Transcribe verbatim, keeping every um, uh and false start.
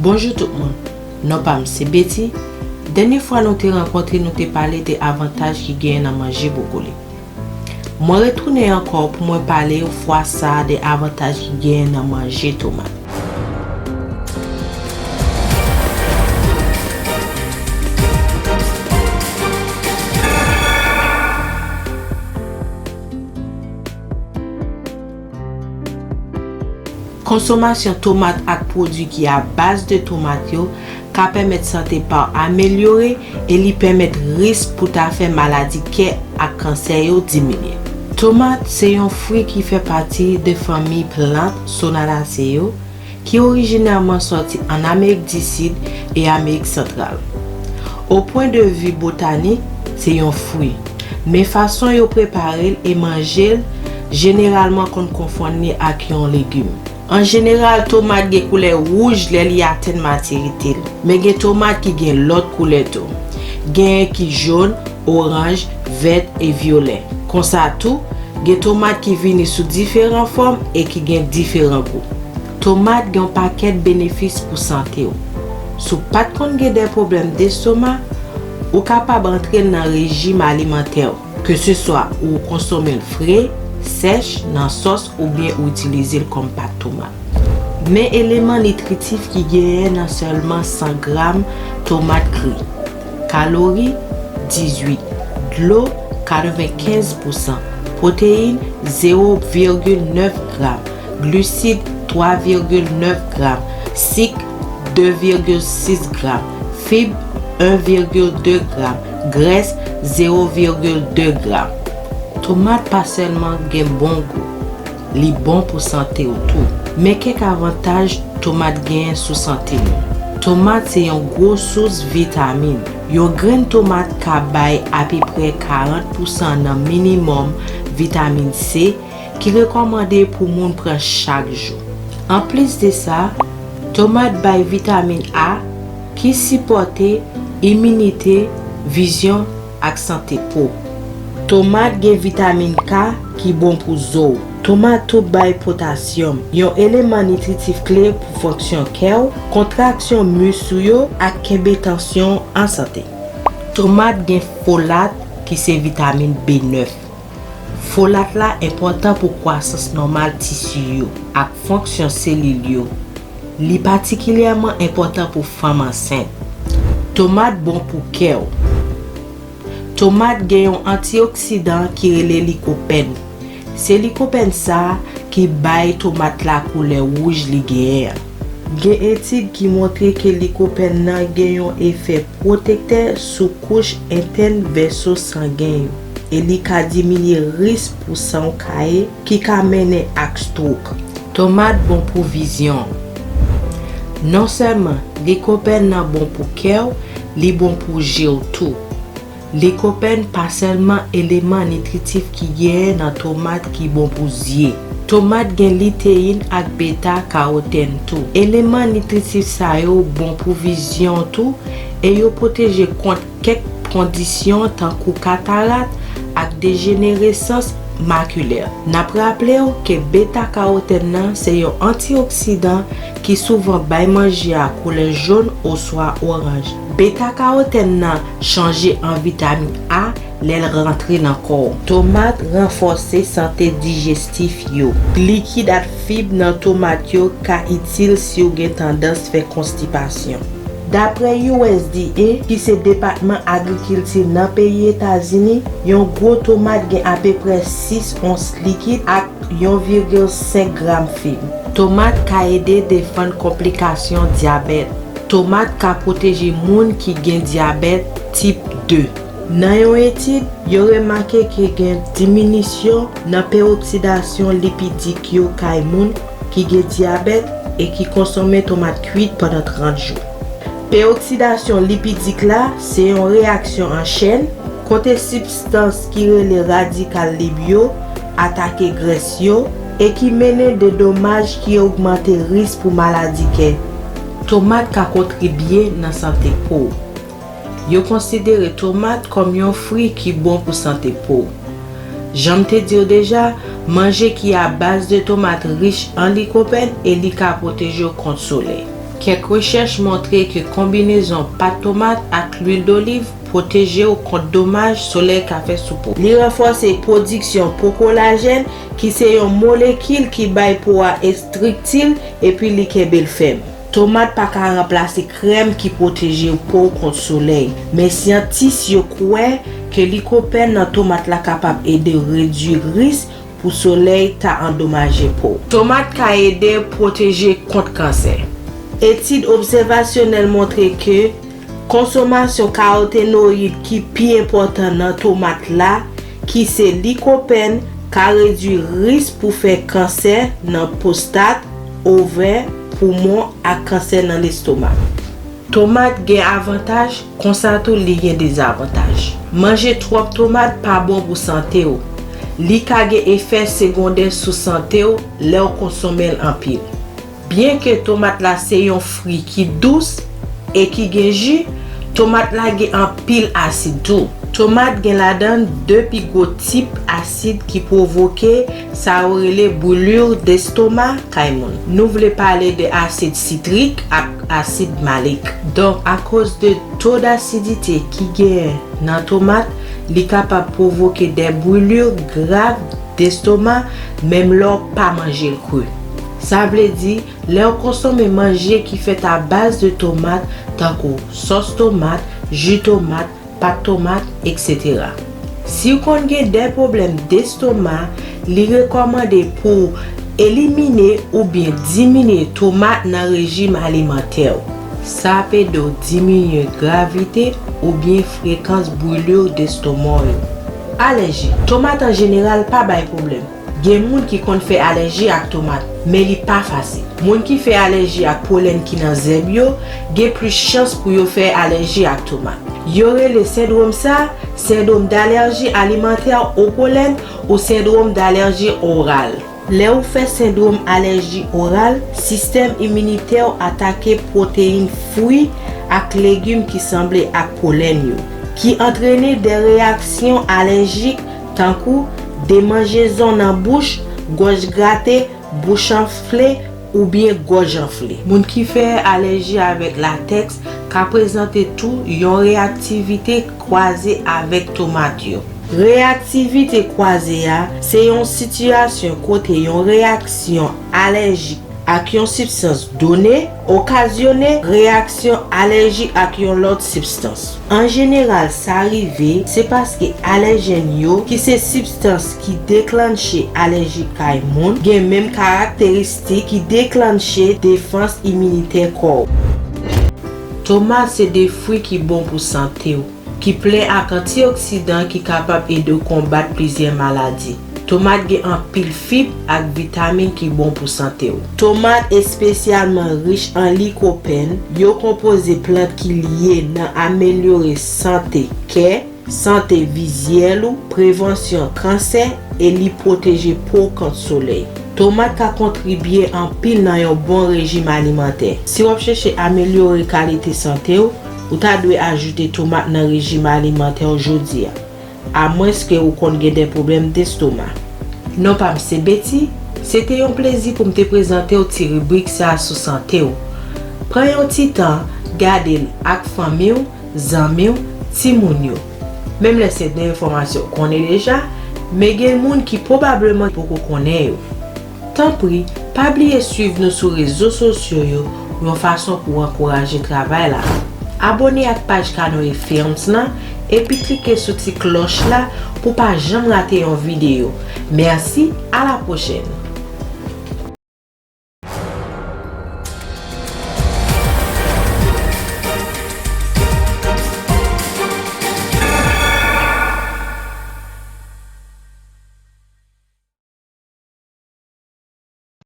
Bonjou tout moun. Non pa m se Betty. Dènye fwa nou te rankontre, nou te pale de avantaj ki genyen nan manje bwokoli. Mwen retounen ankò pou mwen pale yo fwa sa a de avantaj ki genyen nan manje tomat. Konsomasyon tomat ak pwodui ki a baz de tomat yo ka pèmèt sante pa w amelyore e li pèmèt risk pou ta fè maladi kè ak kansè yo diminye. Tomat se yon fwi ki fè pati de fanmi plant Solanaceae yo, ki orijinèman sòti ann Amerik di Sid e Amerik Santral. O pwen de vi botanik, se yon fwi, men fason yo prepare l e manje l jeneralman konn konfonn li ak yon legim. An jeneral, tomat gen koulè wouj lè li atenn matirite l, men gen tomat ki gen lòt koulè tou. Genyen ki jòn, oranj, vèt e vyolè. Konsa tou, gen tomat ki vini sou diferan fòm e ki gen diferan gou. Tomat gen yon pakèt benefis pou sante w. Si w pa t konn gen de pwoblèm destoma, ou kapab antre l nan rejim alimantè w, keseswa ou konsome l fre, sèch, nan sòs oubyen ou itilize l kòm pat tomat. Men eleman nitritif ki genyen nan sèlman san gram tomat kri. Kalori, dizuit. Dlo, katrevenkenz pousan. Pwoteyin, zewo vigil nèf gram. Glisid, twa vigil nèf gram. Sik, de vigil sis gram. Fib, en vigil de gram. Grès, zewo vigil de gram. Tomat pa sèlman gen bon gou, li bon pou sante w tou. Men kèk avantaj tomat genyen sou sante nou. Tomat se yon gwo sous vitamin. Yon grenn tomat ka bay apeprè karant pousan nan minimòm vitamin C ki rekòmande pou moun pran chak jou. Anplis de sa, tomat bay vitamin A ki sipòte iminite, vizyon ak sante po. Tomat gen vitamin K ki bon pou zo w. Tomat tou bay potasyòm, yon eleman nitritif kle pou fonksyon kè w, kontraksyon mis ou yo ak kenbe tansyon w an sante. Tomat gen folat ki se vitamin B nèf. Folat la enpòtan pou kwasans nòmal tisi yo ak fonksyon selil yo. Li patikilyèman enpòtan pou fanm ansent. Tomat bon pou kè w. Tomat gen yon antioksidan ki rele likopèn. Se likopèn sa a ki bay tomat la koulè wouj li genyen an. Gen etid ki montre ke likopèn nan gen yon efè pwotektè sou kouch entèn vèso sangen yo, e li ka diminye risk pou san w kaye ki ka mennen ak stwok. Tomat bon pou vizyon. Non sèlman likopèn nan bon pou kè w, li bon pou je w tou. Likopèn pa sèlman eleman nitritif ki genyen nan tomat ki bon pou zye. Tomat gen liteyin ak beta karotèn tou. Eleman nitritif sa yo bon pou vizyon tou e yo pwoteje kont kèk kondisyon tankou katarat ak dejeneresans makilè. N ap raple w ke beta karotèn nan se yon antioksidan ki souvan bay manje a koulè jòn oswa oranj. Beta karotèn nan chanje an vitamin A lè l rantre nan kò w. Tomat ranfòse sante dijestif yo. Likid ak fib nan tomat yo ka itil si w gen tandans fè konstipasyon. Daprè U S D A, ki se Depatman Agrikilti nan peyi Etazini, yon gwo tomat gen apeprè sis ons likid ak yon vigil senk gram fib. Tomat ka ede defann konplikasyon dyabèt. Tomat ka pwoteje moun ki gen dyabèt tip de. Nan yon etid, yo remake ke gen diminisyon nan peoksidasyon lipidik yo kay moun ki gen dyabèt e ki konsome tomat kwit pandan trant jou. Peoksidasyon lipidik la se yon reyaksyon an chèn kote sibstans ki rele radikal lib yo atake grès yo e ki mennen de domaj ki ogmante risk pou maladi kè. Tomat ka kontribye nan sante po w. Yo konsidere tomat kòm yon fwi ki bon pou sante po w. Jan m te di w deja, manje ki a baz de tomat rich an likopèn e li ka pwoteje w kont solèy. Kèk rechèch montre ke konbinezon pat tomat ak lwil doliv pwoteje w kont domaj solèy ka fè sou po. Li ranfòse pwodiksyon po kolajèn, ki se yon molekil ki bay po a estrikti l epi li kenbe l fèm. Tomat pa ka ranplase krèm ki pwoteje po w kont solèy, men syantis yo kwè ke likopèn nan tomat la kapab ede redui risk pou solèy ta andomaje po. Tomat ka ede pwoteje kont kansè. Etid obsèvasyonèl montre ke konsomasyon karotenoyid ki pi enpòtan nan tomat la, ki se likopèn, ka redui risk pou fè kansè nan pwostat, ovè, poumon ak kansè nan lestoma. Tomat gen avantaj, konsa tou li gen dezavantaj. Manje twòp tomat pa bon pou sante w. Li ka gen efè segondè sou sante w lè w konsome l anpil. Byenke tomat la se yon fwi ki dous e ki gen ji, tomat la gen anpil asid tou. Tomat gen ladan l de pi gwo tip asid ki pwovoke sa yo rele brûlure d'estomac kay moun. Nou vle pale de asid sitrik ak asid malik. Donk, akoz de to d'asidite ki genyen nan tomat, li kapab pwovoke de brûlure grav d'estomac, menm lè w pa manje l kri. Sa vle di, lè w konsome manje ki fèt a baz de tomat, tankou sòs tomat, ji tomat, pat tomat, etsetera. Si w konn gen de pwoblèm destoma, li rekòmande pou w elimine oubyen diminye tomat nan rejim alimantè w. Sa ap ede w diminye gravite oubyen frekans brûlure d'estomac yo. Alèji. Tomat an jeneral pa bay pwoblèm. Gen moun ki konn fè alèji ak tomat, men li pa fasil. Moun ki fè alèji ak polèn ki nan zèb yo gen plis chans pou yo fè alèji ak tomat. Yo rele sendwòm sa sendwòm d'allergie alimentaire au pollen ou sendwòm d'allergie orale. Lè ou fè sendwòm alèji oral, sistèm iminitè w atake pwoteyin fwi ak legim ki sanble ak polèn yo, ki antrene de reyaksyon alèjik tankou demanjezon nan bouch, gòj grate, bouch anfle, oubyen gòj anfle. Moun ki fè alèji avèk latèks ka prezante tou yon reyaktivite kwaze avèk tomat yo. Reyaktivite kwaze a se yon sitiyasyon kote yon reyaksyon alèjik ak yon sibstans done okazyone reyaksyon alèjik ak yon lòt sibstans. An jeneral, sa rive se paske alèjèn yo, ki se sibstans ki deklanche alèji kay moun, gen menm karakteristik ki deklanche defans iminitè kò w. Tomat se de fwi ki bon pou sante w, ki plen ak antioksidan ki kapab ede w konbat plizyè maladi. Tomat gen anpil fib ak vitamin ki bon pou sante w. Tomat espesyalman rich an likopèn, yo konpoze plant ki lye nan amelyore sante kè, sante vizyèl ou, prevansyon kansè, e li pwoteje po w kont solèy. Tomat ka kontribye anpil nan yon bon rejim alimantè. Si w ap chèche amelyore kalite sante w, ou ta dwe ajoute tomat nan rejim alimantè w jodi a, amwenske ou konn gen de pwoblèm destoma. Non pa m se Betty, se te yon plezi pou m te prezante w ti ribrik sa a sou sante w. Pran yon ti tan, gade l ak fanmi w, zanmi w, timoun yo. Menm lè se de enfòmasyon w konnen deja, men gen moun ki pwobableman poko konnen yo. Tanpri, pa bliye swiv nou sou rezo sosyo yo yon fason pou w ankouraje travay la. Abòne ak paj Canoe Films lan, epi klike sou ti klòch la pou w pa janm rate yon videyo. Mèsi, a la pwochèn!